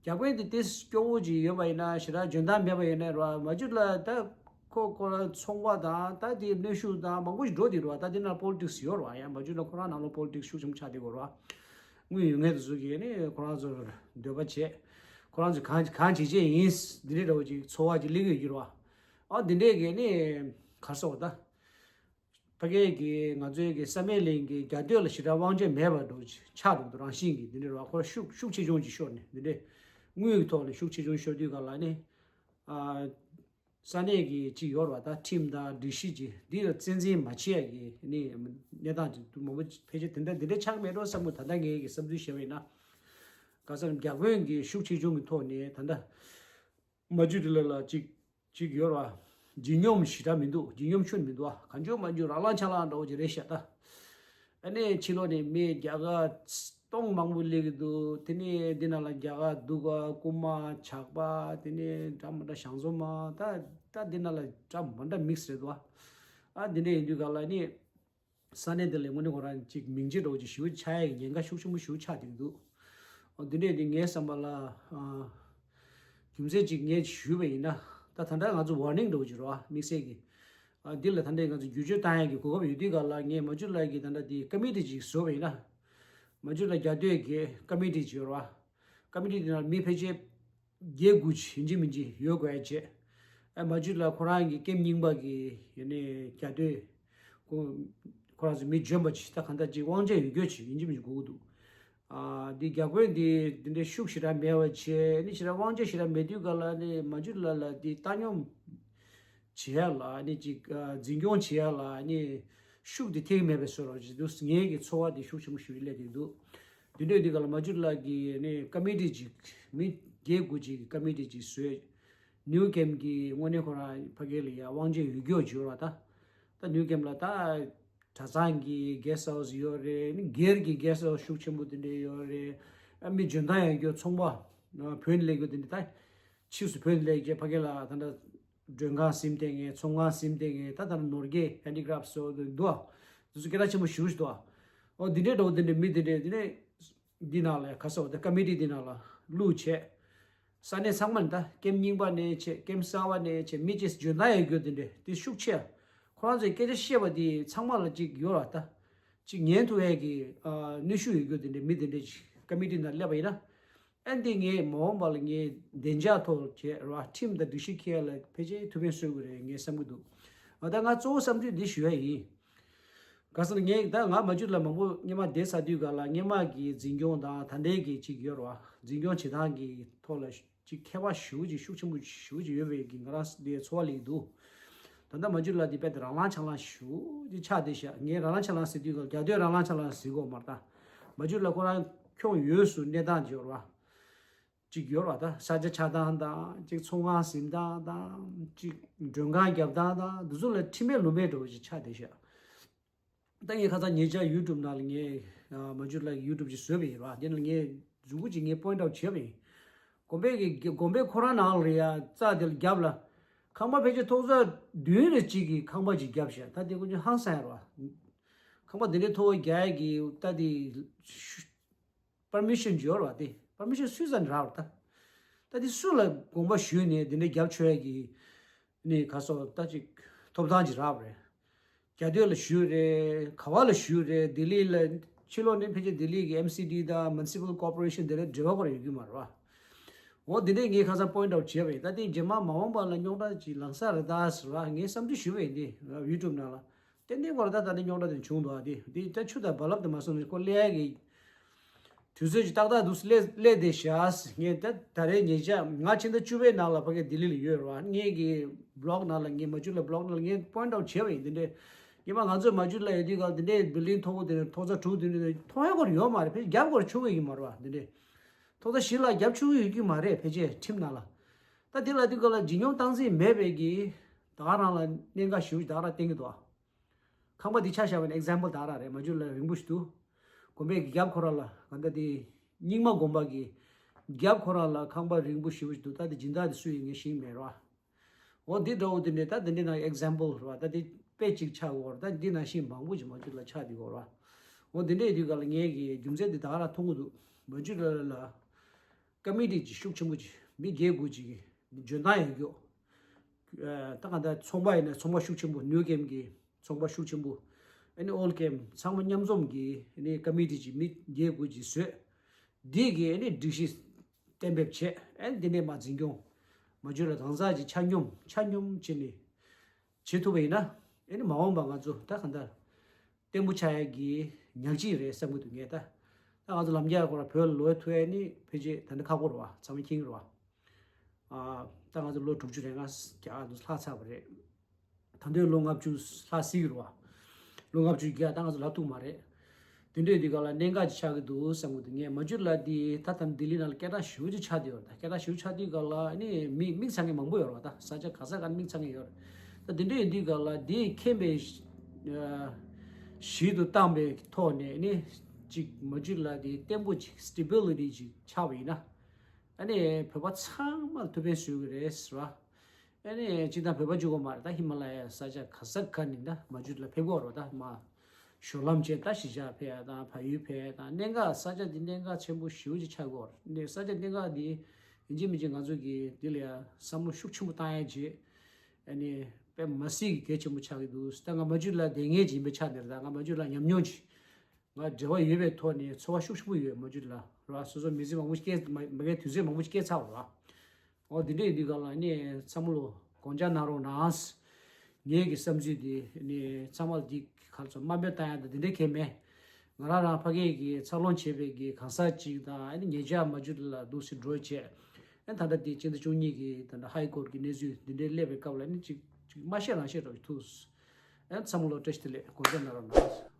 རྒྱ་དཔོན་འདི་ཏོག་ཙམ་སྐྱོ་བོ་ཅིག་ཡོད་པ་ཡིན་ན། ཞེ་དྲག་འཇོན་ཐང་མེད་པ་ཡིན་ན་ར། མ་ཇུ་ལ་ད་ ཁོ་ཁོ་རང་ཚོང་པ་དང་ད་དེ་གནོན་ཤུགས་དང་མང་པོ་ཞིག་འགྲོ་དེ་རེད་བ། ད་དེ་ན་པོ་ལི་ཊིག་སི་ཡོད་རེད་བ། ཡང་མ་བརྗོད་ན་ཁོ་རང་ནང་ལོགས་པོ་ལི་ཊིག་སི་ཤུགས་ཆེན་པོ་ཆགས་བསྡད་ཡོད་རེད་བ། དངུལ་ཡོད་མཁན་དེ་ཚོ་གིས་ནི་ཁོ་རང་ཚོར་འདོད་པ་བྱས། ཁོ་རང་ཚོས་གང་གང་བྱེད་བྱེད་ཡིན། འདི་འདྲའི་འདྲ་བོ་ཅིག་ཚོར་བ་ཅིག་སླེབས་ཡོད་ཀྱི་རེད་བ། ཨ་འདི་འདྲས་ཀྱི་ནི་ག་རེ་ཟེར་བ་ད། ཕ་གིའི་གི་ང་ཚོའི་གི་བསམ་ཡས་གླིང་གི་རྒྱ་སྟོད་ལ་ཞེ་དྲག་དབང་ཆ་མེད་པ་འདྲ་བོ་ཅིག་ཆགས་འགྲོ་གི་འདུག་རང་བཞིན་གྱིས། འདི་འདྲའི་རེད་བ། ཁོ་རང་ཤུགས་ཤུགས་ཆེ་ཆུང་ཅིག་ཤོར་ནས་འདི་འདྲའི་དངུལ་གྱི་ཐོག་ནས་ཤུགས་ཆེ་ཆུང་ཤོར་དུས་ག་ལ་ནི། ཨ། ས་གནས་ཀྱི་གཅིག་ཡོད་རེད་བ། ད་ཁྲིམས་དང་སྒྲིག་གཞི་ཅིག་འདི་ལ་གཙན་འཛིན་མ་བྱེད་ཡ་གི་ནི་གནས་སྟངས་ཅིག་འདུག་མང་པོ་ཕལ་ཆེར་དེ་འདྲ་འདི་འདྲ་ཆགས་མེད་འགྲོ་བསམ་གི། ད་ལྟ་ངའི་གི་བསམ་ཚུལ་བཤད་པ་ཡིན་ན། ག་ས་རྒྱ་དཔོན་གྱི་ཤུགས་ཆེ་ཆུང་གི་ཐོག་ནས་ད་ལྟ་མ་ཇུ་ཏི་ལ་ལ་གཅིག་གཅིག་ཡོད་རེད་བ། ལྗིད་སྙོམས་ཞེ་དྲག་མི་འདུག་ལྗིད་སྙོམས་ཤུགས་མི་འདུག་བ། གང་བྱུང་མང་བྱུང་རང་ལངས་ཆ་ལངས་འདྲ་བོ་ཅིག་རེད་ཤག་ད། ཨ་ནི་ཕྱི་ལོགས་ནས་མི་རྒྱ་གར་སྟོང་མང་པོ་སླེབས་ཀྱི་འདུག་དེ་ནས་འདི་ནང་ལ་རྒྱ་གར་འདུག་ག་རྐུན་མ་ཇག་པ། དེ་ནས་འདྲ་མི་འདྲ་ཞང་བཙོང་མ། ད་ད་འདི་ནང་ལ་འདྲ་མི་འདྲ་མིག་སི་རེད་འདུག་བ། ཨ་འདི་འདྲ་ཡིན་དུས་ག་ལ་ནི་ས་གནས་འདི་ལ་དངོས་གནས་ཁོ་རང་ཅིག་མིང་རྗེ་འདྲ་བོ་ཅིག་ཞེ་པོ་ཆགས་ཡ་གི་ཉེན་ཁ་ཤུགས་ཆེན་པོ་ཞེ་པོ་ཆགས་བསྡད་ཀྱི་འདུག་འོ་འདི་འདྲ་ཡིན་དུས་ངའི་བསམ་པ་ལ། ཨ། རྒྱུ་མཚན་ཅིག་ངས་ཞུས་པ་ཡིན་ན། ད་ད་ལྟ་ང་ཚོ་ཝར་ནིང་འདྲ་བོ་ཅིག་རེད་བ། དམིགས་བསལ་གྱི། ཨ། འདི་ལ་ད་ལྟ་ང་ཚོ་བསྒྱུར་བཅོས་བཏང་ཡ་གི་གོ་སྐབས་ཡོད་དུས་ག་ལ་ངས་མ་ཇུ་ལགས་ཀྱི་ད་ལྟ་དེ་ཀ་མི་ཊི་ཅིག་བཟོས་པ་ཡིན་ན། མ་ཇུ་ལགས་རྒྱ་སྟོད་ཀྱི་ཀ་མི་ཊི་ཅིག་ཡོད་རེད་བ། ཀ་མི་ཊི་དེ་ནང་མི་ཕལ་ཆེར་བརྒྱད་དགུ་ཅིག་ཡིན་གཅིག་མིན་གཅིག་ཡོད་དགོས་ཡ་བྱས། ཨ། མ་ཇུ་ལགས་ཁོ་རང་གི་ཀེམ་རྙིང་པ་གི་ཡ་ནི་རྒྱ་སྟོད་ཁོ་ཁོ་རང་ཚོ་མི་འཇོན་པ་ཅིག་ད་གང་ལྟར་ཅིག་དབང་ཆ་ཡོད་རྒྱུ་ཅིག་ཡིན་གཅིག་མིན་གཅིག་དགོས་ཀྱི་འདུག་ཨ། འདི་རྒྱ་དཔོན་འདི་འདི་འདྲའི་ཤུགས་ཞེ་དྲག་མེད་པ་བྱས་ནི་ཞེ་དྲག་དབང་ཆ་ཞེ་དྲག་མེད་དུས་ག་ལ་ནི་མ་ཇུ་ལགས་ལ་འདི་བཏང་སྙོམས་བྱེད་ཡ་ལ་ནི་ཅིག་ཨ། འཛིན་སྐྱོང་བྱེད་ཡ་ལ་ནི་ཤུགས་འདི་ཐེག་མེད་པའི་བཟོ་འདྲ་ཅིག་འདུག་ངའི་གི་ཚོར་བ་འདི་ཤུགས་ཆེན་པོ་ཞིག་སླེབས་ཀྱི་འདུག་དེ་འདྲའི་འདི་ག་ལ་མ་ཇུ་ལགས་ཀྱི་ནི་ཀ་མི་ཊི་ཅིག་མི་བརྒྱད་དགུ་ཅིག་གི་ཀ་མི་ཊི་ཅིག་བཟོས། ནིའུ་ཀེམ་གྱི་དངོས་གནས་ཁོ་རང་ཕ་གི་ལ་ཡ་དབང་ཆ་ཡོད་རྒྱུ་བྱོས་ར་ད། ད་ནིའུ་ཀེམ་ལ་ད་གྲྭ་ཚང་གི་གེ་སི་ཊི་ཧའུ་སི་ཡོད་རེད། ནི་སྒེར་གྱི་གེ་སི་ཊི་ཧའུ་སི་ཤུགས་ཆེན་པོ་དེ་འདྲས་ཡོད་རེད། ཨ། མི་འཇོན་ཐང་ཡོད་རྒྱུ་ཚོང་པ་བོད་ནས་སླེབས་རྒྱུ་དེ་འདྲས། ད་ཕྱིས་སུ་བོད་ནས་སླེབས་རྗེས་ཕ་གི་ལ་ད་ད་མགྲོན་ཁང་ཟིན་བསྡད་མཁན། ཚོང་ཁང་ཟིན་བསྡད་མཁན། ད་ད་ནོར་རྒྱས་ཧེན་ཌི་ཀེ་རབ་སོགས་འདུག་ཨ། དེ་ཚོ་སྐད་གྲགས་ཆེན་པོ་ཞེ་པོ་ཞིག་འདུག་ཨ། འོ་འདི་འདྲས་འདྲ་བོ་དེ་འདྲས་མི་དེ་འདྲས་དེ་འདྲས་འདི་ནང་ལ་ཁ་སོགས་དེ་ཀ་མི་ཊི་འདི་ནང་ལ་བླུགས་བྱས། ས་གནས་ཚང་མ་ནས་ད་ཀེམ་རྙིང་པ་ནས་བྱས། ཀེམ་གསར་བ་ནས་བྱས། མི་ཅིག་འཇོན་ཐང་ཡོད་རྒྱུ་དེ་འདྲས་དེ་ཤུགས་ཆེ། ཁོ་རང་ཚོའི་སྐད་ཆ་བཤད་པ་དེ་ཚང་མ་ལ་ཅིག་ཡོད་ར་ད། ཅིག་ཉན་ཐུབ་ཡས་ཀྱི་ཨ་ནུས་ཤུགས་ཡོད་རྒྱུ་དེ་འདྲས་མི་དེ་འདྲས་ཅིག་ཀ་མི་ཊི་ནང་སླེབས་པ་ཡིན་ན། ཨ་འདི་ངས་མ་འོངས་པ་ལ་ངས་བདེ་འཇགས་ཐོག་བྱས་ར་ཁྲིམས་དང་སྒྲིག་གཞི་འཁྱེར་ཡ་ལ་ཕལ་ཆེར་ཐུགས་ཕན་གསོས་དགོས་རེད་ངས་བསམ་གྱི་འདུག་ཨ་ད་ང་གཙོ་བོ་བསམ་ཚུལ་འདི་ཞུ་ཡ་ཡིན། ག་ཟེར་ན་ངས་ད་ང་མ་ཇུ་ལགས་མང་པོ་སྔོན་མ་བསྡད་ཚར་དུས་ག་ལ་སྔོན་མ་གི་འཛིན་སྐྱོང་དང་ད་ལྟའི་གི་ཅིག་ཡོད་རེད་བ། འཛིན་སྐྱོང་བྱེད་སྟངས་ཀྱི་ཐོག་ལ་ཅིག་ཁྱད་པར་ཞེ་པོ་ཅིག་ཤུགས་ཆེན་པོ་ཞེ་པོ་ཅིག་ཡོད་པའི་གི་ང་རང་འདི་ཚོར་བ་སླེབས་འདུག་ད་ལྟ་མ་ཇུ་ལགས་འདི་དཔེ་དེ་རང་ལངས་ཆ་ལངས་ཞེ་པོ་ཅིག་ཆགས་བསྡད་ཤག་ངས་རང་ལངས་ཆ་ལངས་ཟེར་དུས་ག་ལ་རྒྱ་སྟོད་རང་ལངས་ཆ་ལངས་ཟེར་གོ་མ་རེད་ད། མ་ཇུ་ལགས་ཁོ་རང་ཁྱོན་ཡོངས་སུ་གནས་སྟངས་ཅིག་ཡོད་རེད་བ། ཅིག་ཡོད་རེད་བ། ད་ས་ཆ་ཆགས་སྟངས་དང་ཅིག་ཚོང་ཁང་ཟིན་སྟངས་དང་ཅིག་མགྲོན་ཁང་རྒྱབ་སྟངས་དང་འདི་ཚོ་ལ་ཁྲིམས་མེད་ལུགས་མེད་འདྲ་བོ་ཅིག་ཆགས་བསྡད་ཤག་ད་ངས་ཁ་སང་ཉེ་ཆར་ཡུ་ཊུབ་ནང་ལ་ངས་ཨ་མ་ཇུ་ལགས་ཀྱི་ཡུ་ཊུབ་ཅིག་བཟོས་པ་ཡིན་ར། དེ་ནང་ངས་མཛུབ་གུ་ཅིག་ངས་པོའིན་ཊི་ཨའུཊ་བྱས་པ་ཡིན། དགོན་པའི་གི་དགོན་པའི་ཁོ་རང་ནང་ལ་རེད་ཡ། རྩ་དེ་ལ་རྒྱབ་ལ་ཁང་པ་ཕལ་ཆེར་ཐོག་རྩེག་བདུན་རེ་གཅིག་གི་ཁང་པ་ཅིག་བརྒྱབ་ཤག་ད་དེ་ཀུན་ཅིག་ཧང་སང་ཡ་ར། ཁང་པ་དེ་འདྲའི་མཐོ་བོ་རྒྱག་ཡ་གི་ད་དེ་པར་མི་ཤན་ཅིག་ཡོད་རེད་བ། དེ་པར་མི་ཤན་སུས་ཙམ་རག་རེད་ད། ད་དེ་སུ་ལ་དགོངས་པ་ཞུས་ནས་དེ་འདྲའི་རྒྱབ་ཆོག་ཡ་གི་ནི་ག་སོགས་ད་ཅིག་ཐོབ་ཐང་ཅིག་རག་རེད། རྒྱ་སྟོད་ལ་ཞུས་རེད། ག་བ་ལ་ཞུས་རེད། ལྡི་ལི་ལ་ཕྱི་ལོགས་ནས་ཕལ་ཆེར་ལྡི་ལི་གི་ཨེམ་སི་ཌི་དང་མུ་ནི་སི་པལ་ཀོར་པོ་རེ་ཤན་དེ་ལ་འབྲེལ་བ་ཁོ་རང་ཡོད་ཀྱི་མ་རེད་བ། འོ་དེ་འདྲས་ངས་ཁ་སང་པོའིན་ཊི་ཨའུཊ་བྱས་པ་ཡིན། ད་དེ་རྗེས་མ་མ་འོངས་པ་ལ་རྙོག་དྲ་ཅིག་ལངས་ས་རེད་ད་ཟེར་བ་ངས་བསམ་ཚུལ་ཞུས་པ་ཡིན། དེ་ཡུ་ཊུབ་ནང་ལ། ཏན་ཏན་ཁོ་རང་ད་ད་ནི་རྙོག་དྲ་དེ་བྱུང་འདུག་ཨ། དེ་དེ་ད་ཆུ་དང་རྦ་རླབས་དེ་མ་སོང་ནས་ཁོ་སླེབས་ཡ་གི་དུས་ཚོད་ཅིག་ཏག་ཏག་འདུག་སླེབས་སླེབས་བསྡད་ཤག་ངས་ད་ད་རེས་ཉེ་ཆར་ང་ཕྱི་ཟླ་བཅུ་པའི་ནང་ལ་ཕ་གི་ལྡི་ལི་ལ་ཡོད་རེད་བ། ངས་གི་བི་ལོག་ནང་ལ་ངས་མ་ཇུ་ལགས་བི་ལོག་ནང་ལ་ངས་པོའིན་ཊི་ཨའུཊ་བྱས་པ་ཡིན། དེ་འདྲས་ཉི་མ་ང་ཚོས་མ་ཇུ་ལགས་ཡོད་དུས་ག་དེ་འདྲས་བིལ་ཌིང་མཐོ་པོ་དེ་འདྲས་ཐོག་རྩེག་དྲུག་དེ་འདྲས་མཐོང་ཡ་སྐོར་ཡོད་མ་རེད། ཕལ་ཆེར་རྒྱབ་སྐོར་ཆོག་གི་ཡོད་མ་རེད་བ། དེ་འདྲས་ཐོག་རྩེག་བཞི་ལ་རྒྱབ་ཆོག་གི་ཡོད་ཀྱི་མ་རེད་ཕལ་ཆེར་ཁྲིམས་ནང་ལ། ད་དེ་ལ་དུས་ག་ལ་ལྗིད་སྙོམས་སྟངས་འཛིན་མེད་པའི་གི་ད་ག་རང་ལ་གནད་འགག་ཞེ་པོ་ཞིག་ད་ག་རང་བསྟན་གྱི་འདུག་ཨ། ཁང་པ་འདི་ཆ་བཞག་པ་ཡིན་ན་ཨེག་ཛམ་པལ་ད་ག་རང་རེད། མ་ཇུ་ལགས་རིང་པོ་ཞིག་འདུག་དགོན་པའི་གི་རྒྱབ་ཁོ་ར་ལ་ག་འདྲ་དེ་རྙིང་མ་དགོན་པ་གི་རྒྱབ་ཁོ་ར་ལ་ཁང་པ་རིང་པོ་ཞེ་པོ་ཞིག་འདུག་ད་དེ་སྦྱིན་བདག་དེ་སུ་ཡིན་ངས་ཤེས་ཀྱི་མེད་ར། འོ་འདི་འདྲ་བོ་དེ་འདྲས་ད་དེ་འདྲས་ནང་ཨེག་ཛམ་པལ་ར། ད་དེ་དཔེ་གཅིག་ཆགས་ཡོད་ར། ད་འདི་ནང་བཞིན་མང་པོ་ཞིག་མ་ཇུ་ལགས་ཆགས་བསྡད་ཡོད་ར། འོ་དེ་འདྲས་དུས་ག་ལ་ངས་གི་རྒྱུ་མཚན་དེ་ད་ག་རང་མཐོང་གི་འདུག་མ་ཇུ་ལགས་ལ་ཀ་མི་ཊི་ཅིག་ཤུགས་ཆེན་པོ་ཅིག་མི་བརྒྱད་དགུ་ཅིག་གི་འཇོན་ཐང་ཡོད་རྒྱུ། ད་ག་ད་ཚོང་པ་ཡིན་ན་ཚོང་པ་ཤུགས་ཆེན་པོ། ནིའུ་ཀེམ་གི་ཚོང་པ་ཤུགས་ཆེན་པོ། ཨ་ནི་ཨོལ་ཀེམ་ཚང་མ་མཉམ་འཛོམས་ཀྱི་ཨ་ནི་ཀ་མི་ཊི་ཅིག་མི་བརྒྱད་དགུ་ཅིག་བཟོས། འདི་གི་ཨ་ནི་སྒྲིག་གཞི་གཏན་འབེབས་བྱས། ཨ་ནི་འདི་ནས་མར་འཛིན་སྐྱོང་། མ་འཇུ་ལ་གང་ཟག་ཅིག་ཆ་སྙོམས་ཆ་སྙོམས་བྱས་ནས་བྱེད་ཐུབ་པ་ཡིན་ན། ཨ་ནི་མ་འོངས་པ་ང་ཚོ་ད་ག་ད་བརྟན་པོ་ཆགས་ཡ་གི་ཉག་གཅིག་རེད་བསམ་གི་འདུག་ངས་ད། ད་ང་ཚོ་ལམ་རྒྱག་ཁོ་ར་བོད་ལ་ལོག་ཐུབ་ཡ་ནི་ཕལ་ཆེར་ད་ནི་ཁག་པོ་རེད་བ། ཚང་མ་མཁྱེན་གི་རེད་བ། ཨ། ད་ང་ཚོ་ལོ་དྲུག་ཅུ་རེ་ལྔ་བརྒྱ་ལྷག་ཚར་བ་རེད། ད་དུང་ལོ་ལྔ་བཅུ་ལྷག་སྲིད་ཀྱི་རེད་བ། ལོ་ལྔ་བཅུ་བརྒྱ་ད་ང་ཚོ་ལབ་ཐུབ་མ་རེད། དེ་འདྲ་ཡིན་དུས་ག་ལ་གནད་འགག་ཅིག་ཆགས་ཀྱི་འདུག་བསམ་གི་འདུག་ངས་མ་འཇུ་ལ་འདི་ད་ལྟ་ལྡི་ལི་ནང་ལ་སྐད་གྲགས་ཞེ་པོ་ཅིག་ཆགས་བསྡད་ཡོད་རེད། ད་སྐད་གྲགས་ཞེ་པོ་ཆགས་དུས་ག་ལ་ནི་མི་མིག་ཚང་མཁན་མང་པོ་ཡོད་རེད་བ། ད་ས་ཆ་ག་ས་ག་ནས་མིག་ཚང་མཁན་ཡོད་རེད། ད་དེ་འདྲ་ཡིན་དུས་ག་ལ་འདི་མཁྱེན་པའི་གཞི་དུ་བཏང་པའི་ཐོག་ནས་ནི་ཅིག་མ་འཇུ་ལ་འདི་བརྟན་པོ་ཅིག་སི་ཊེ་བི་ལི་ཊི་ཅིག་ཆགས་པ་ཡིན་ན། ཨ་ནི་བོད་པ་ཚང་མར་ཐུགས་ཕན་གསོས་ཀྱི་རེད་ཟེར་བ། ཨ་ནི་སྤྱིར་བཏང་བོད་པ་གཅིག་པོ་མ་རེད། ད་ཧི་མ་ལ་ཡའི་ས་ཆ་ག་ས་ག་ནས་ད་མ་འཇུ་ལ་ཕེབས་ཀྱི་ཡོད་རེད། ད་མར་ཞོར་ལམ་བྱས་ད་གཞིས་ཆགས་ཕེབས་ཡ་དང་བལ་ཡུལ་ཕེབས་ཡ་དང་། གནད་འགག་ས་ཆ་འདི་གནད་འགག་ཆེན་པོ་ཞེ་པོ་ཅིག་ཆགས་ཀྱི་ཡོད་རེད། ནས་ས་ཆ་གནད་འགག་འདི་ཡིན་གཅིག་མིན་གཅིག་ང་ཚོ་གིས་འདི་ལ་ཡ་བསམ་བློ་ཤུགས་ཆེན་པོ་བཏང་ཡ་བྱེད། ཨ་ནི་དཔེ་མ་སྲིད་ཀྱི་གལ་ཆེན་པོ་ཆགས་ཀྱི་འདུག་ད་ང་མ་འཇུ་ལ་བསྡད་མཁན་ཅིག་ཡིན་པའི་ཆ་ནས་རེད། ད་ང་མ་འཇུ་ལ་ཉམས་མྱོང་ཅིག་ང་འབྲེལ་བ་ཡོད་པའི་ཐོག་ནས་ཚོར་བ་ཤུགས་ཆེན་པོ་ཡོད། མ་འཇུ་ལ་ར་སོ་སོ་མི་ཚེ་མང་པོ་སྐྱེལ་མ་མ་གའི་དུས་ཚོད་མང་པོ་སྐྱེལ་ཚར་བ་ར། འོ་འདི་འདྲ་ཡིན་དུས་ག་ལ་ནི་ཚང་མ་ལོ་དགོངས་འཇགས་གནང་རོགས་གནང་། ངེད་ཀྱི་བསམ་ཚུལ་འདི་ནི་ཚང་མ་འདི་ག་ཚོད་དམའ་འབེབས་བཏང་ཡ་ད་འདི་འདྲ་གང་མེད། ང་རང་རང་ཕ་གི་གི་འཚར་ལོངས་བྱས་པའི་གི་གང་ཟག་ཅིག་དང་། ཨ་ནི་ཉེ་ཆར་མ་འཇུ་ལ་འདུག་སེ་འགྲོ་བྱས། ཨ་ནི་ད་ལྟ་འདི་སྤྱི་ཟླ་བཅུ་གཉིས་ཀྱི་ད་ལྟ་ཧའི་ཀོར་གྱི་གནས་ཚུལ་འདི་འདྲའི་སླེབས་པའི་སྐབས་ལ་ནི་ཅིག་ཅིག་མ་བཤད་རང་བཤད་འགྲོ་གི་ཐུག་ཨ་ནི་ཚང་མ་ལོ་བཀྲ་ཤིས་བདེ་ལེགས། དགོངས་འཇགས་གནང་རོགས་གནང་།